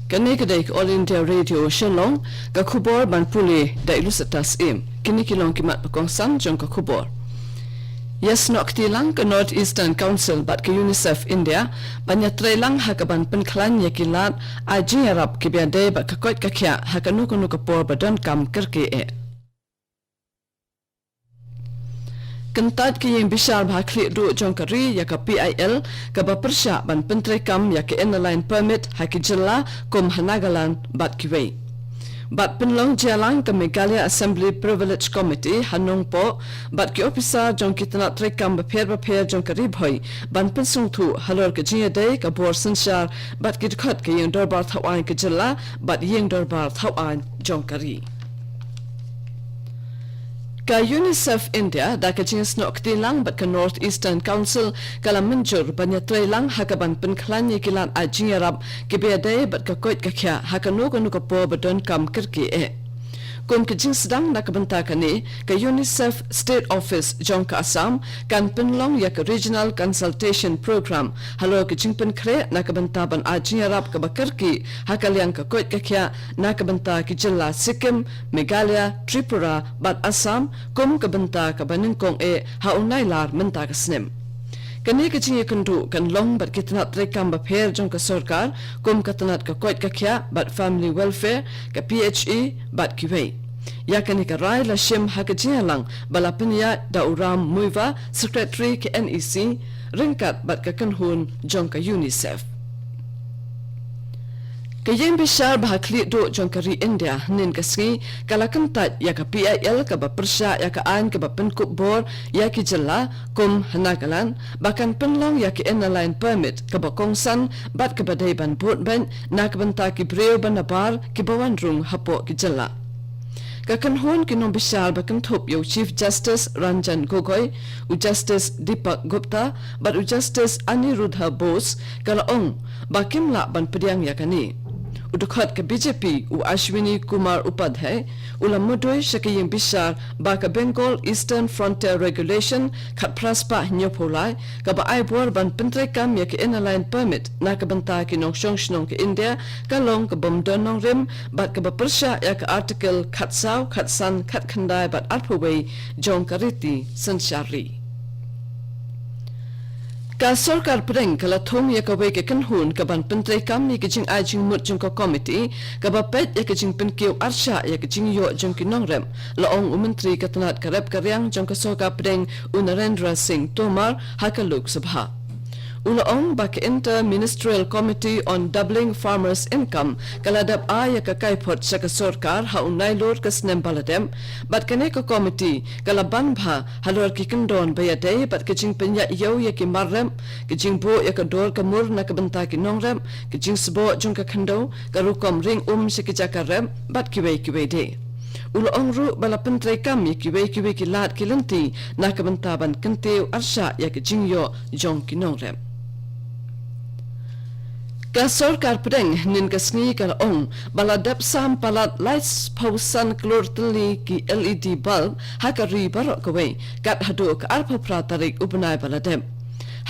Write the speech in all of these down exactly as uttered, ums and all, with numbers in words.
Kane ka dei ka All India Radio Shillong, ka khubor ban pule da i Lusata Syiem. Kine ki long ki mat ba kongsan jong ka khubor. Ïasnoh kti lang ka North Eastern Council bad ka UNICEF India ban ïatrei lang ha kaban pynkhlaiñ ïa ki lad ai jingïarap kiba ïadei bad ka koit ka khiah ha kano kano ka por ba donkam kyrkieh. Kyntait ka ïing bishar ba ha khlieh duh jong ka ri ïa ka PIL kaba pyrshah ban pyntreikam ïa ka Inner Line Permit ha ki jylla kum ha Nagaland bad kiwei. Bad pynlong jingïalang ka Meghalaya Assembly Privilege Committee ha Nongpoh bad ki ophisar jong ki tnat treikam bapher bapher jong ka Ri Bhoi ban pynsngewthuh halor ka jingïadei ka bor synshar bad ki dkhot ka ïing dorbar thaw aiñ ka jylla bad ïing dorbar thaw aiñ jong ka ri. Ka UNICEF India da ka jingsnoh kti lang bad ka North Eastern Council ka la mynjur ban ïatrei lang ha kaban pynkhlaiñ ïa ki lad ai jingïarap kiba ïadei bad ka koit ka khiah ha kano kano ka por ba donkam kyrkieh. Kum ka jingsdang na ka bynta kane, ka UNICEF State Office jong ka Assam kan pynlong ïa ka Regional Consultation Program halor ka jingpynkhreh na ka bynta ban ai jingïarap kaba kyrkieh ha ka liang ka koit ka khiah na ka bynta ki jylla Sikkim, Meghalaya, Tripura bad Assam kum ka bynta kaba nyngkong eh ha u Naiïar mynta ka snem. Kane ka jingïakynduh kan long bad ki tnat treikam bapher jong ka sorkar kum ka tnat ka koit ka khiah bad Family Welfare, ka PHE bad kiwei. Ïa kane ka rai la shim ha ka jingïalang ba la pynïaid da u Ram Muivah, Secretary ka NEC, ryngkat bad ka kynhun jong ka UNICEF. Ka ïing bishar ba ha khlieh duh jong ka ri India hynnin ka sngi ka la kyntait ïa ka PIL kaba pyrshah ïa ka aiñ kaba pynkup bor ïa ki jylla kum ha Nagaland ba kan pynlong ïa ka Inner Line Permit kaba kongsan bad kaba dei ban bud beiñ na ka bynta ki briew ba nabar kiba wan rung hapoh ki jylla. Ka kynhun ki nongbishar ba kynthup ïa u Chief Justice Ranjan Gogoi, u Justice Deepak Gupta bad u Justice Aniruddha Bose ka la ong ba kim lah ban pdiang ïa kane. U dkhot ka BJP u Ashwini Kumar Upadhyay u la mudui sha ka ïing bishar ba ka Bengal Eastern Frontier Regulation khatphra spah hynñiewphew lai kaba ai bor ban pyntreikam ïa ka Inner Line Permit na ka bynta ki nongshong shnong ka India ka long ka bym don nongrim bad kaba pyrshah ïa ka Article khatsaw, khatsan, khatkhyndai bad arphew wei jong ka riti synshar ri. Ka sorkar pdeng ka la thung ïa kawei ka kynhun kaban pyntreikam ïa ka jingai jingmut jong ka komiti kaba peit ïa ka jingpynkiew arshah ïa ka jingïoh jong ki nongrep, la ong u Myntri ka tnat ka rep ka riang jong ka sorkar pdeng u Narendra Singh Tomar ha ka Lok Sabha. U la ong ba ka Inter Ministerial Committee on Doubling Farmers Income ka la dep ai ïa ka kaiphod sha ka sorkar ha u Nailur ka snem ba la dep, bad kane ka komiti ka la ban bha halor ki kyndon ba ïadei bad ka jingpynïaid ïew ïa ki mar rep, ka jingbuh ïa ka dor ka mur na ka bynta ki nongrep, ka jingsboh jong ka khyndew, ka rukom ring um sha ki jaka rep bad kiwei kiwei de. U la ong ruh ba la pyntreikam ïa kiwei kiwei ki lad ki lynti na ka bynta ban kyntiew arshah ïa ka jingïoh jong ki nongrep. Ka sorkar pdeng hynnin ka sngi ka la ong ba la dep sam palat laiphew san klur tylli ki LED bulb ha ka ri baroh kawei kat haduh ka arphew phra tarik u bnai ba la dep.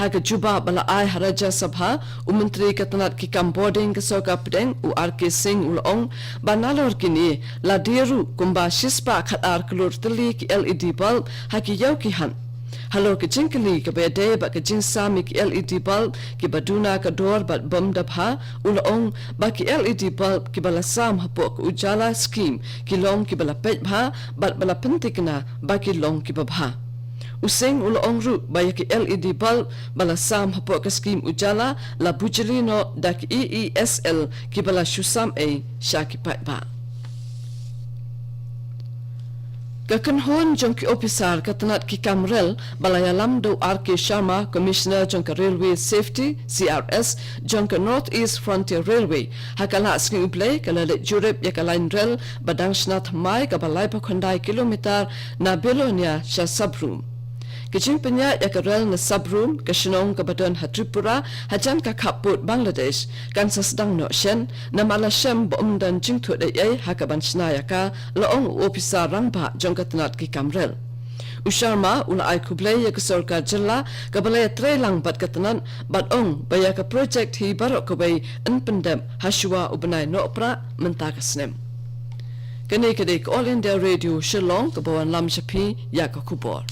Ha ka jubab ba la ai ha Rajya Sabha, u Myntri ka tnat ki kam bording ka sorkar pdeng u R K Singh u la ong ba nalor kine la die ruh kumba shispah khatar klur tylli ki LED bulb ha ki ïew ki hat. Halor ka jingkylli kaba ïadei bad ka jingsam ïa ki LED bulb kiba duna ka dor bad bym da bha, u la ong ba ki LED bulb kiba la sam hapoh ka Ujala Scheme ki long kiba la peit bha bad ba la pynthikna ba ki long kiba bha. U Singh u la ong ruh ba ïa ki LED bulb ba la sam hapoh ka skhim Ujala la bujli noh da ki E E S L kiba la shu sam ei sha ki paidbah. Ka kynhun jong ki ophisar ka tnat ki kam rel ba la ïalam da u R K Sharma, Commissioner jong ka Railway Safety, C R S, jong ka North East Frontier Railway, ha ka Lahsngi U Blei ka la leit jurip ïa ka lain rel ba dang shna thymmai kaba laiphew khyndai kilometer na Belonia sha Sabrum. Ka jingpynïaid ïa ka rel na Sabrum, ka shnong kaba don ha Tripura hajan ka khappud Bangladesh, kan sa sdang noh shen namar la shem ba ym don jingthut ei ei ha kaban shna ïa ka, la ong u ophisar rangbah jong ka tnat ki kam rel. U Sharma u la ai khublei ïa ka sorkar jylla kaba la ïatreilang bad ka tnat, bad ong ba ïa ka project hi baroh kawei yn pyndep ha shuwa u bnai Nohprah mynta ka snem. Kane ka dei ka All India Radio Shillong kaba wanlam sha phi ïa ka khubor.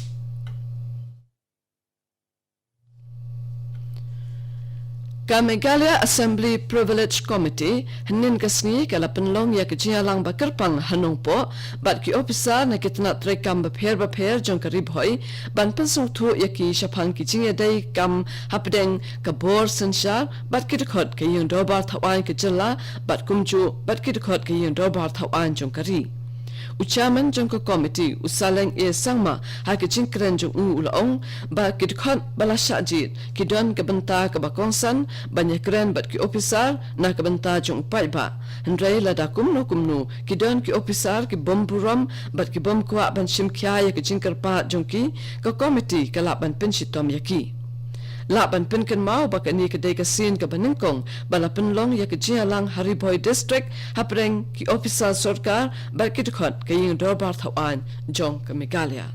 Ka Meghalaya Assembly Privilege Committee hynnin ka sngi ka la pynlong ïa ka jingïalang ba kyrpang ha Nongpoh bad ki ophisar na ki tnat treikam bapher bapher jong ka Ri Bhoi ban pynsngewthuh ïa ki shaphang ki jingïadei kam hapdeng ka bor synshar bad ki dkhot ka ïing dorbar thawaiñ ka jylla bad kumjuh bad ki dkhot ka ïing dorbar thawaiñ jong ka ri. U chairman jong ka komiti u Saleng A Sangma ha ka jingkren jong u u la ong ba ki dkhot ba la shah jied ki don ka bynta kaba kongsan ban ïakren bad ki ophisar na ka bynta jong u paidbah. Hynrei lada kumno kumno ki don ki ophisar ki bym burom bad ki bym kwah ban shim khia ïa ka jingkyrpad jong ki, ka komiti ka lah ban pynshitom ïa ki. Lah ban pynkynmaw ba kane ka dei ka sien kaba nyngkong ba la pynlong ïa ka jingïalang ha Ri Bhoi District hapdeng ki ophisar sorkar bad ki dkhot ka ïing dorbar thawaiñ jong ka Meghalaya.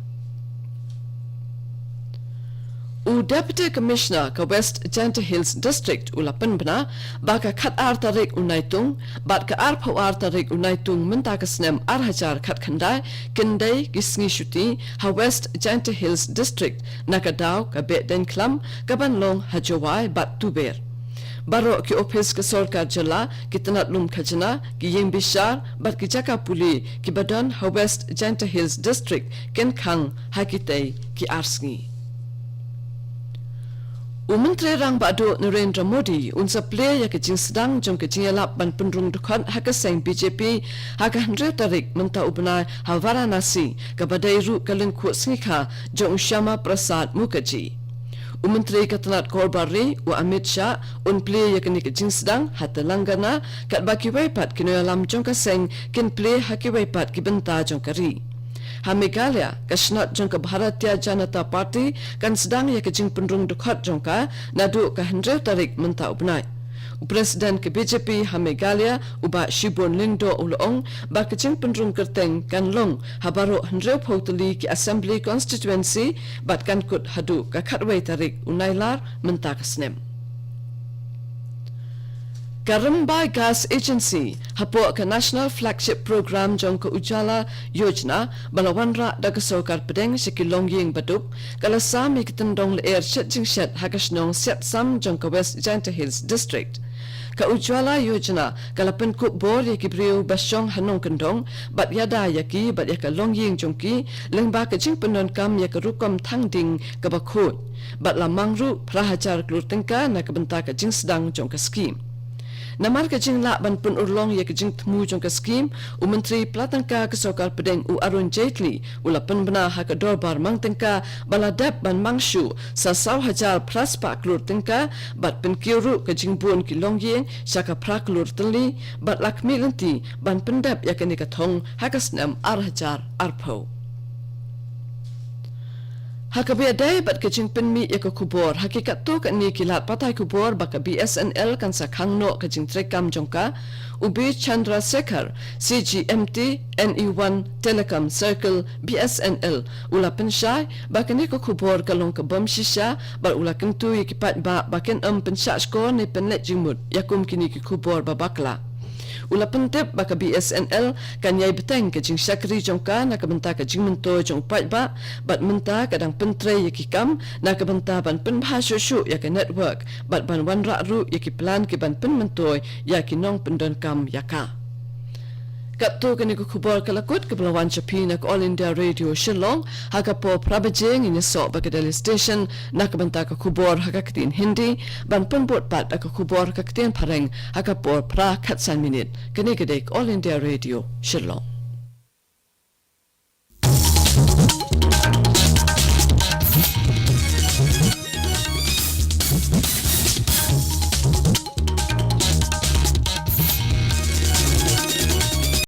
U Deputy Commissioner ka West Jaintia Hills District u la pynbna ba ka khatar tarik u Naitung bad ka arphew ar tarik u Naitung mynta ka snem ar hajar khatkhyndai kin dei ki sngi shuti ha West Jaintia Hills District na ka daw ka Behdeiñkhlam kaban long ha Jowai bad Tuber. Baroh ki ophis ka sorkar jylla, ki tnat lum khajna, ki ïing bishar bad ki jaka pule kiba don ha West Jaintia Hills District kin khang ha kitei ki ar sngi. U Myntri Rangbah Duh Narendra Modi un sa plie ïa ka jingsdang jong ka jingïalap ban pynrung dkhot ha ka seng B J P ha ka hynriew tarik mynta u bnai ha Varanasi kaba dei ruh ka lyngkhuh sngikha jong u Shyama Prasad Mukherjee. U Myntri ka tnat Korbar Ri u Amit Shah un plie ïa kane ka jingsdang ha Telangana katba kiwei pat ki nongïalam jong ka seng kin plie ha kiwei pat ki bynta jong ka ri. Ha Meghalaya, ka shnat jong ka Bharatiya Janata Party kan sdang ïa ka jingpynrung dkhot jong ka naduh ka hynriew tarik mynta u bnai. U President ka B J P ha Meghalaya, u Bah Shibun Lyngdoh u la ong ba ka jingpynrung kyrteng kan long ha baroh hynriewphew tylli ki Assembly Constituency bad kan kut haduh ka khatwei tarik u Nailar mynta ka snem. Ka Rymbai Gas Agency hapoh ka National Flagship Program jong ka Ujjwala Yojana ba la wanrah da ka sorkar pdeng sha ki longïing baduk ka la sam ïa ki tyndong lyer shet jingshet ha ka shnong Siatsam jong ka West Jaintia Hills District. Ka Ujjwala Yojana ka la pynkup bor ïa ki briew ba shong ha nongkyndong bad ïada ïa ki bad ïa ka longïing jong ki lyngba ka jingpyndonkam ïa ka rukom thang ding kaba khuid bad la mang ruh phra hajar klur tyngka na ka bynta ka jingsdang jong ka skim. Namar ka jinglah ban pynurlong ïa ka jingthmu jong ka skim, u Myntri Pla Tyngka ka Sorkar Pdeng u Arun Jaitley u la pynbna ha ka dorbar mang tyngka ba la dep ban mang shuh sa saw hajar phra spah klur tyngka bad pynkiew ruh ka jingbun ki longïing sha ka phra klur tylli bad la khmih lynti ban pyndep ïa kane ka thong ha ka snem ar hajar arphew. Ha kaba ïadei bad ka jingpynmih ïa ka khubor ha ki katto katne ki lad pathai khubor ba ka B S N L kan sa khang noh ka jingtreikam jong ka, u B Chandrasekhar, C G M T, N E one Telecom Circle, B S N L, u la pynshai ba kane ka khubor ka long ka bym shisha bad u la kyntu ïa ki paidbah ba kin ym pynshah shkor ne pynleit jingmut ïa kum kine ki khubor ba bakla. U la pyntip ba ka B S N L kan ïai bteng ka jingshakri jong ka na ka bynta ka jingmyntoi jong u paidbah bad mynta ka dang pyntrei ïa ki kam na ka bynta ban pynbha shuh shuh ïa ka network bad ban wanrah ruh ïa ki plan ki ban pynmyntoi ïa ki nongpyndonkam ïa ka. Katto katne ka khubor ka la kut kaba la wan sha phi na ka All India Radio Shillong. Ha ka por phra baje ngin ïasoh bad ka Delhi Station na ka bynta ka khubor ha ka ktien Hindi ban pynbud pat da ka khubor ha ka ktien Phareng ha ka por phra khatsan minit. Kane ka dei ka All India Radio Shillong.